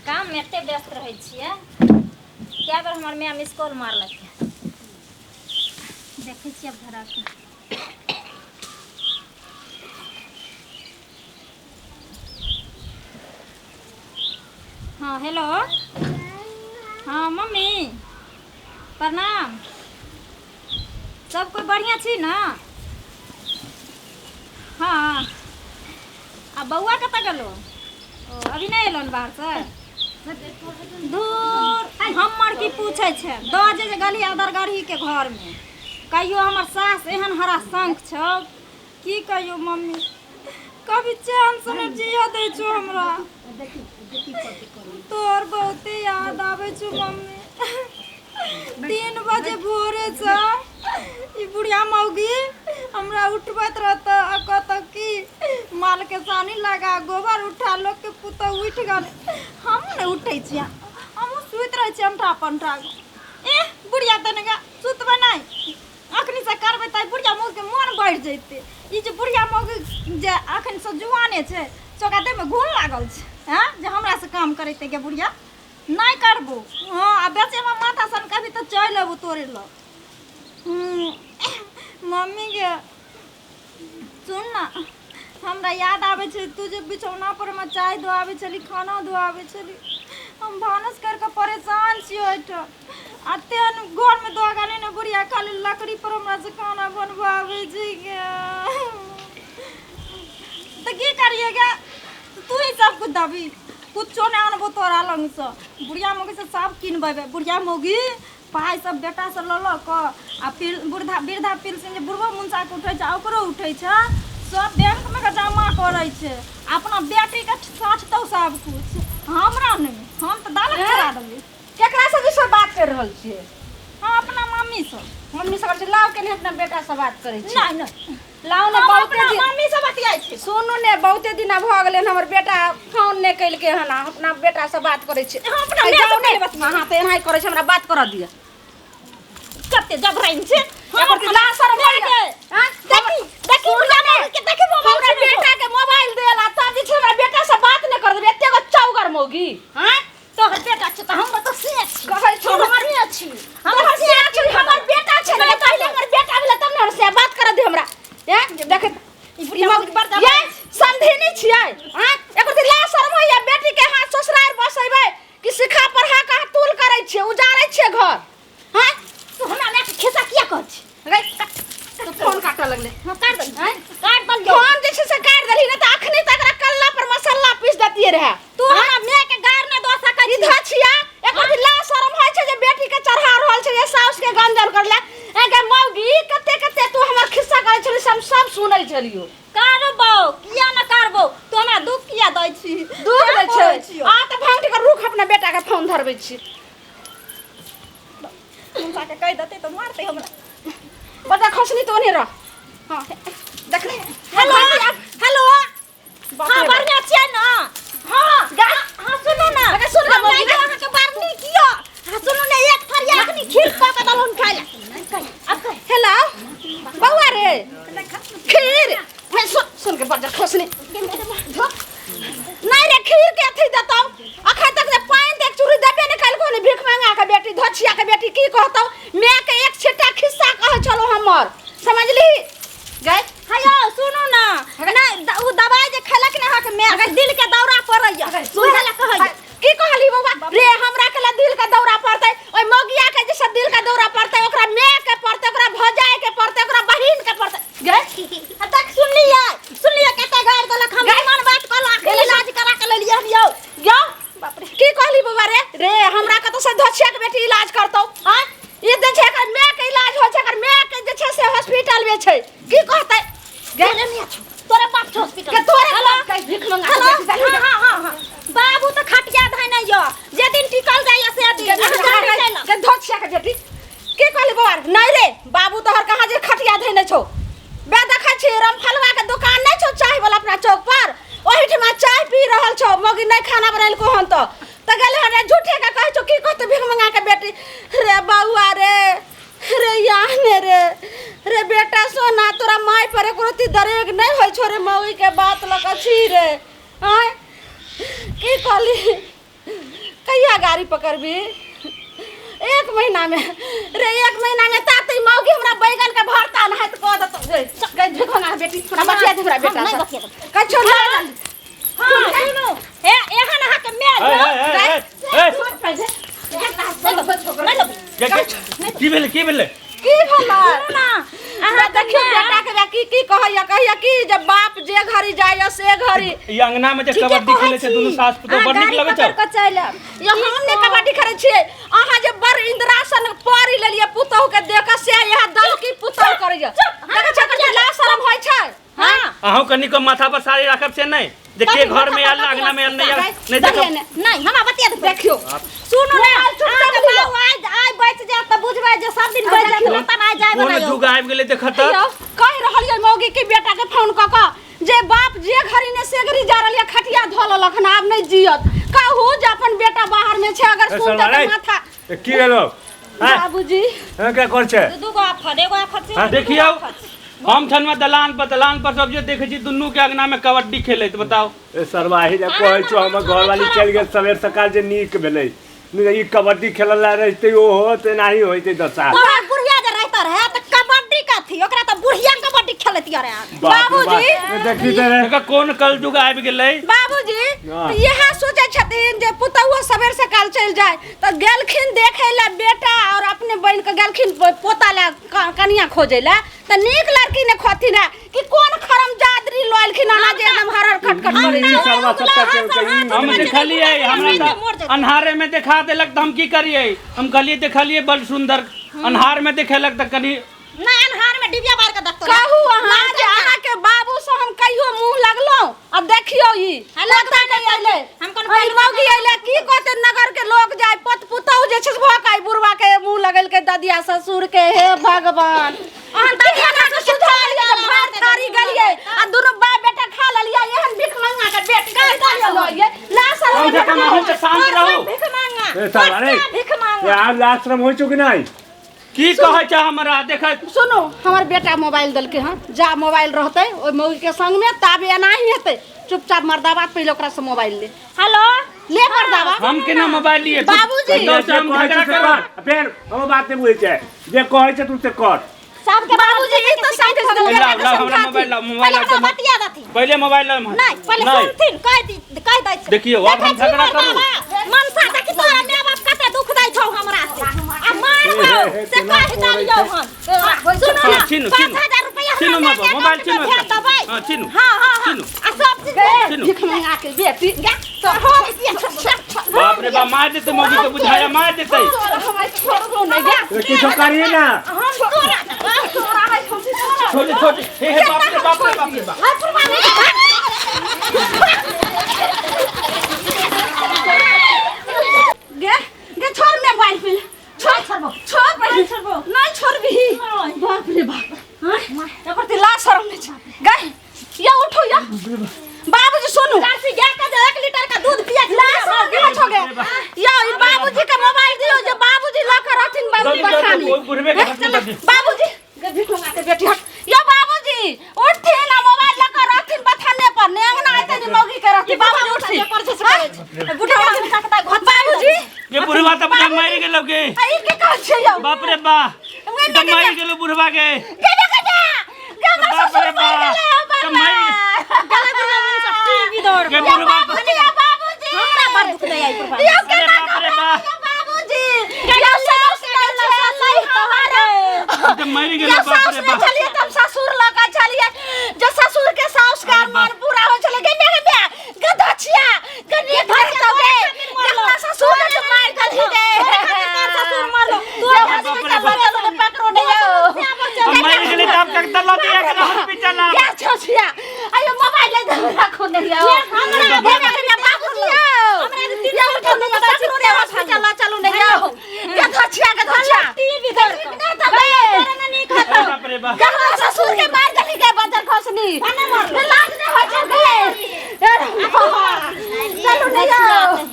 काममे एते व्यस्त रहै छियै। कए बेर हमर माय मिस कॉल मारलक। देखै छियै आब धरा कऽ। हाँ, हेलो। हाँ मम्मी, प्रणाम। सब कोइ बढ़िआँ छी ने? हाँ, आ बौआ कतऽ गेलो? ओ अभी नहि एलो बाहरसँ? दूर हमर की पूछै छै, दऽ जे जे गली अदरगढ़ीके घरमे कहियो हमर सास एहन हरा शंख छौ, की कहियो मम्मी, कभी चैन से नहि जियऽ दै छौ हमरा। तोहर बहुते याद आबै छौ मम्मी। 3 बजे भोरे से ई बुढ़िया मौगी हमरा उठबैत रहत आ कहत कि माल के सानी लगा, गोबर उठा, लोक के पुतहु उठि गेल। हमहूँ नहि उठै छियै, हमहूँ सुति रहै छियै अंठा पंठा। ए बुढ़िया तनिका सुतबै नहि, अखनी से करबै तऽ बुढ़िया मौगी के मोन बढ़ि जैतै। ई जे बुढ़िया मौगी जे अखन से जुआने छै, से ओकरा देहमे घुन लागल छै, हँ, जे हमरा से काम करेतै। गे बुढ़िया, नहि करबो। हँ, आ बेचेमे माथा सन कभी तऽ चलि अबू तोरे लग। मम्मी गे, सुन ने, हमरा याद आबै छै तू जे बिछौना पर मे चाय दुआबै छली, खाना दुआबै छली। हम भानस करि कऽ परेशान छी ओहिठाम, आ तेहन घरमे दोगा नहि ने, बुढ़िया खाली लकड़ी पर हमरा से खाना बनबाबै छै गे। तऽ की करियै गे? तू ही सब कुछ दबी, कुछो नहि आनबो तोरा लगसँ। बुढ़िया मौगी से सब किनबेबै। बुढ़िया मौगी पाइ सब बेटा से लऽ लऽ कऽ आ फिर वृद्धा वृद्धा पेंशन जे बुढ़बो मुनसाके उठै छै आ ओकरो उठै छै, सब बैंकमे के जमा करै छै। अपना बेटीके साँठतौ सब कुछ, हमरा नहि। हम तऽ दालक चढ़ा देबै। केकरा से सब बात कर रहल छियै? हम अपना मम्मी से। मम्मी से करै छी? लाउ केने, अपना बेटा से बात करै छी। नहि नहि, लाउ ने। हम बहुते अपना दिन मम्मी से बतियाइ छी। सुनू ने, बहुते दिन भऽ गेलै हन, हमर बेटा फोन नहि केलकै हन। आ अपना बेटा से बात करै छी। हम अपना आ माय से जाउ ने। पहिले बतिया। अहाँ तऽ एनाहि करै छी, हमरा बात करऽ दिअ। कते जबरन छै। हम एकर अपना लाज शरम माय होइया? के आँय? देखी देखी, बुढ़िया मौगी के देखी, मोबाइल हमरा से देखो। बेटा के मोबाइल देला तब जे छै हमरा बेटा से बात नहि कर देबै, एते गो चौगर मौगी। आँय? तोहर बेटा छै तऽ हमरा तऽ से छी। कहै छौ हम बढ़िआँ छी। हमर से छै, हमर बेटा छै ने। पहिले हमर बेटा भेलै तब ने। हमरा से बात करऽ दे हमरा। ए देख, ई बुढ़िया मौगी बड़ ये समधिनी छियै। आँय, एकर तऽ लाज शरम होइया? बेटी के हाथ ससुराल बसेबै कि सिखा पढ़ा के अहाँ तूल करै छियै, उजाड़ै छियै घर? आँय? तू हमरा माय के खिस्सा किया कहै छी? रे, तू फोन काटऽ लगले। हाँ, काट दल, काट दल। फोन जे छै से काटि देलही, नहि तऽ अखनी तक एकरा कल्ला पर मसाला पीस देतियै रहए। तू हमरा माय के गार नहि दऽ सकै ई छी। धछिया, एकर भी लाज शरम होइ छै जे बेटी के चढ़ा रहल छै जे साउस के गंजन करले? ए गे मौगी, कते कते तू हमर खिस्सा करै छली से हम सब सुनै छलियो। करबौ, किया न करबौ? तू हमरा दुख किया दै छी? दुख दै करै छै छियौ। आ तऽ भांगठ के रुख, अपना बेटा के फोन धरबै छी। मुसा के कहि देतै तऽ मारतै हमरा। बच्चा खसनी तो नहीं रह। हाँ, देख ले। Hello hello. बाप हाँ, रे बाप। बढ़िआँ छियै ने? हाँ हाँ, सुनू ने। अरे सुन ना, हमरा मौगी। अहाँके बड़ नीक यऽ। हाँ, सुनू ने, एक थरिया अखनी खीर कऽ के देलहुँ खाय लए। आब कह। हेलो बौआ रे, खीर हे, सुन सुन के बज्जर खसनी नहीं रे, खीर के अथी देतौ? अखन तक जे पानि देख चूड़ी देबे नहि कलको ने भीख मंगा के बेटी, धोछिया के बेटी। की कहतौ, माय के एक छिट्टा खिस्सा कहै छलो हमर, समझली गए? हेयो, सुनू ने। नहि, उ दवाइ जे खेलक ने अहाँके माय, से दिल के दौरा पड़ैया, सुनऽ लए कहैया। की कहली बौआ रे? हमरा के दिल के दौरा पड़तै? ओइ मौगिया के जे दिल के दौरा पड़तै, ओकरा माय के पड़तै, ओकरा भौजाई के पड़तै, ओकरा बहिन के पड़तै गए। आ देख, सुनलियै सुनलियै, कते गारि देलक हम। मन बात कहलक, इलाज करा के लेलियै हम यौ। यौ, की कहली बौआ रे? रे, हमरा कतौ से धोछिया के बेटी इलाज करतौ? आँय, ई जे छै एकर माय के इलाज होइ छै, एकर माय के जे छै से हॉस्पिटल में छै। की कहतै गे? तोरे माय छौ, तोरे बाप छौ हॉस्पिटल। के तोरे बाप के भीख मंगा के हेलो। बेटी देलही? हाँ हाँ हाँ, बाबू तऽ खटिया धैने यऽ, जे दिन टिकल जाइए से दिन। अहाँ जल्दी चलि आउ। गे धोछिया के बेटी, की कहली बौआ? नहीं रे, बाबू तोहर कहाँ जे खटिया धैने छौ। बे देखै छी, रामफलवा के दुकान नहीं छौ चाय वाला अपना चौक पर, ओहिठमा चाय पी रहल छौ मौगी। नहीं खाना बनेलको हन तऽ गेलै हन रे। झूठे के कहै छौ। की कहतै भीख मंगा के बेटी? रे बौआ रे, रे याने रे, रे बेटा सोना, तोरा माय पर एको रत्ती दरेग नहीं होइ छौ रे? मौगी के बात लऽ कऽ छी रे। आँय, की कहली? कहिया गाड़ी पकड़बी? एक महीना में रे, एक महीना में ता मौगी हमरा बैगन के भरता न हैत कह देतो। गई देखो ना बेटी, थोड़ा बतिया दे हमरा बेटा हम से। नहीं बतिया। कछो ना। हाँ सुनू, ए एहन अहाँ के माय ए, ए, ए, ए, पहिले नहीं लेबै। की भेलै, की भेलै? की भेलै? सुनू ना, अहाँ देखियौ बेटा के बे की की कहैया, कहैया की जे बाप जे घड़ी जाइया से घड़ी। ई अंगना में जे ठीके कबड्डी कहै खेलै छै छी। दुनू सास पुतोह, अहाँ बड़ नीक गाड़ी लगै छै। पकड़ कऽ चलि आयब। यो हम ने कबड्डी खेलै छियै, अहाँ जे बड़ इंदिरासन परी लेलियै पुतोह के देख के, से इएह दल की पुतोह करैया। देखै छै कते लाज शरम होइ छै। हाँ। अहूँ कनि कऽ माथा पर साड़ी राखब से नहि जे के घर में आयल, अंगना में आयल, नहीं आयल, नहीं देखब। नहीं, हमरा बतिया दे। देखियौ सुनू ना, मोबाइल चुपचाप अहाँके लिअ। बाबू आइ आइ बचि जायत तऽ बुझबै जे सब दिन बचि जायत, नहि तऽ आइ जाय कोन बला यौ। जुग आबि गेलै देखत तऽ। यौ, कहि रहल ये मौगी के बेटा के फोन कऽ कऽ जे बाप जे घड़ी ने से घड़ी जा रहल ये, खटिया धऽ लेलक हन, आब नहि जियत। कहू जे अपन बेटा बाहर में छै, अगर ए, सुनतै सरवारे। तऽ माथा। ए, की भेलो? हाँ? बाबूजी। हाँ, क्या कर छै? दू गो आफत, एगो आफत से हाँ? दू गो देखियौ, आफत। हम छनमे दलान पर, दलान पर सब जे देखै छी दुनू के अंगना में कबड्डी खेलैत, बताओ। ए सरवाही जे कहै छौ, हमर घरवाली चलि गेल सबेर सकाल जे नीक भेलै। नहि तऽ ई कबड्डी खेलऽ ला रहितै ओहो तऽ एनाही होइतै दशा। तोरा बुढ़िया जे रहता रहे तऽ कबड्डी कथी, ओकरा तऽ बुढ़िया कबड्डी खेलैत रहे। बाप रे बाप। बाबूजी। ए, देखी तऽ रे। एकर कोन कलयुग आबि गेलै। बाबूजी। हाँ। तऽ इएह सोचै छथिन जे पुतहुओ सबेर सकाल चलि जाय, तऽ गेलखिन देखै लए बेटा और अपने बनि कऽ गेलखिन पोता लए कनिया खोजै लए, तऽ नीक लड़की ने खोथिन है कि कोन खरम जादरी लऽ एलखिन अहाँ जे एकदम हरहर खटखट ई करै ई छै। सरवा सबटा केलकै, ई हम देखलियै, हमरा मोर तऽ जेतै। अन्हारे में देखा देलक तऽ हम की करियै? हम कहलियै देखलियै बड़ सुंदर, अन्हार में देखेलक तऽ कनि नहि, अन्हार में डिबिया बार के देखतो। कहू अहाँ जे अहाँके बाबू से हम कहियो मुंह लगलहुँ? आ देखियौ ई हेलो, पोता नहि अयलै, हम कोन ई मौगी अयलै, की कहतै नगर के लोग जाय पोत पुतहु जे छै से भऽ के बुढ़वा के मुंह लगेलकै ददिया ससुर के। हे भगवान, अहाँ ददिया अहाँके ससुर के सुझाल थारी यऽ जे भात थारी गेलियै आ दुनू बाप बेटा खा लेलियै, एहन भिख मंगा के बेटी के ये लाश कम से कम अहूँ तऽ शांत रहू। भीख मांगा। ए सरवारे, भीख ए, मांगा। आब लाज शरम होइ छौ कि नहि? की कहै छै हमरा देखै। सुनू, हमर बेटा मोबाइल देलकै हँ, जा मोबाइल रहतै ओहि मौगी के संग में ताबे एनाही हेतै। चुपचाप मर्दाबा पहिले ओकरा से मोबाइल ले। हेलो। ले मर्दाबा। हम केना मोबाइल लिए? बाबूजी। पुतहु से जे हम कहै छौ झगड़ा से करब। कर। फेर हम बात नहि बुझै छै, जे कहै छै तू से कर। सबके बाबूजी, ई तऽ समझै छथिन लाउ, बेटा के लाउ, हमरा समझाथिन। मोबाइल लाउ, मोबाइल पहिले लाउ। हमरा बतिया देथिन। पहिले मोबाइल लाउ। नहीं, पहिले नहीं। सुनथिन, कह दी, कह दै छै। देखियौ, आब हम देखै छी झगड़ा करू। मर्दाबा, मनसा देखी तोरा माय बाप कते दुख दै छौ हमरा से। आ मारबौ से केना कह देलियौ हन। सुनू ना, हाँ, छीनू, छीनू। 5000 रुपैआ छीनू हमरा मोबाइल, मोबाइल अकाउंट में छीनू। भेज देबै। हाँ, छीनू। हाँ, हाँ, हाँ। छीनू। आ सब चीज गे, छीनू। भिख मंगा के बेटी। गे, तो हम बाप रे बाप, मार देतै मौगी के, बुझाया मार देतै। ए, किछो करिहे ना। हम तोरा छोटे छोटे, हे हे, बाप रे बाप रे बाप रे बाप। हाय पुरवा गे गे, छोड़ मोबाइल पहिले, छोड़, छोड़बो। छोड़ पहिले। नहीं छोड़बो। नहीं छोड़बही। बाप रे बाप, हाँ? एकर ते लाज शरम नहीं छै। गे या उठो या बाबूजी, सुनू। जर्सी गाय के जे 1 लीटर का दूध पिया छी। लाज शरम केना छो गे? या ई बाबूजी के मोबाइल दियो जे बाबूजी लऽ के रहथिन बाबूजी दऽ दे, दऽ दे, बखानी। ओहि बुढ़बे के हाथ में दऽ दे। बाबूजी गे, भीख मंगा के बेटी, हट। या बाबूजी उठथिन आ मोबाइल लऽ के रहथिन बथाने पर, ने अंगना एते ने मौगी के रहथिन। बाबूजी उठथिन। बुढ़वा बाबूजी। ये बुढ़वा तऽ बुझा मारि गेलौ गे। आ ई की कहै छियै यौ? बाप रे बा, ई तऽ मारि गेलौ बुढ़वा के। गे गे गे गे गे, हमर बाप ससुर रे मरि बा। गेलै हौ तऽ मारि टीवी दौड़ गे बुढ़वा तऽ- बाबूजी, या बाबूजी, हमरा बड़ दुख दैया ई पुरवा। यौ अरे केना बाप रे बा। यौ बाबूजी, यौ साउस नहि छलै हमर। ई तऽ मरि गेलौ यौ बाप साउस रे नहि बा। छलियै तऽ हम ससुर लऽ कऽ छलियै, जे ससुर के साउस के अरमान पूरा होइ छलै। गे गे गे गे धछिया गे, नीक करतौ गे, अपना ससुर के मारि देलही गे। ससुर मरलो। तोरा बाप रे बाप। हॉस्पिटल लऽ चलू, पकड़ो नहि यौ। हम मरि गेलै तऽ आब कतऽ लऽ जइयै एकरा हॉस्पिटल आब? गे छछिया, आयो मोबाइल ले दे, राखो नहि यौ।